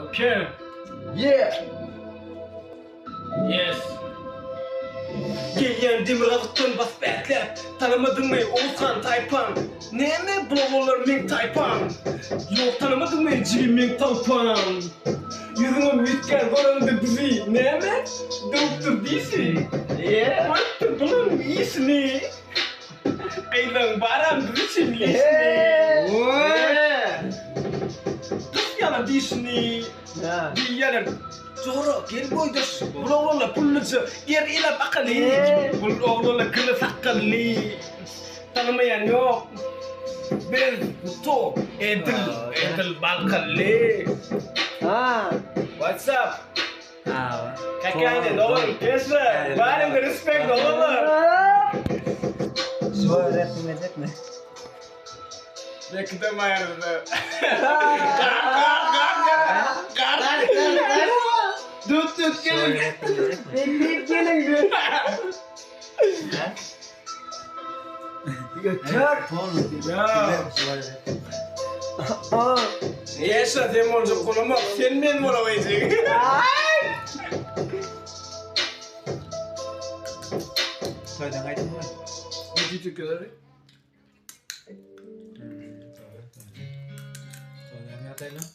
Okay. Yeah. Yes. Gelýän demirgazykdan basyp ätläp, Tanamadyňmy Oguzhan taýpaň? Näme bul oglanlar meň taýpam? Ýok tanamadyňmy jigim meň talpam? Ýüzüňem üýtgär görende bizi, Näme? Döwüpdir dişi. Yeah. Goýupdyr bulam işini. Gyzlaň baram biz üçin lişni. Yeah. Gysýalar dişini. Diýýäler, Jora, gel boýdaş, bul oglanlar pulluja, ger elap bakaly. Bul oglanlar gyrly sakgally, tanamaýan ýok. Biz bu edil, edil balkanly. What's up? Kakany, dogan, keşre, baryňda respekt oglanlar. Şu rap dinleyecek mi? Belki de maýarda. Gar gar gar gar gar. Dut dut gelin. Bekleyip gelin diyor. Götür. Ya. Yaşa sen boljak bolamok. Sen men bolawaýjak. Toýdan gaýtdyňmy? Gidip tükkeleri. Toýdan ýataýlan.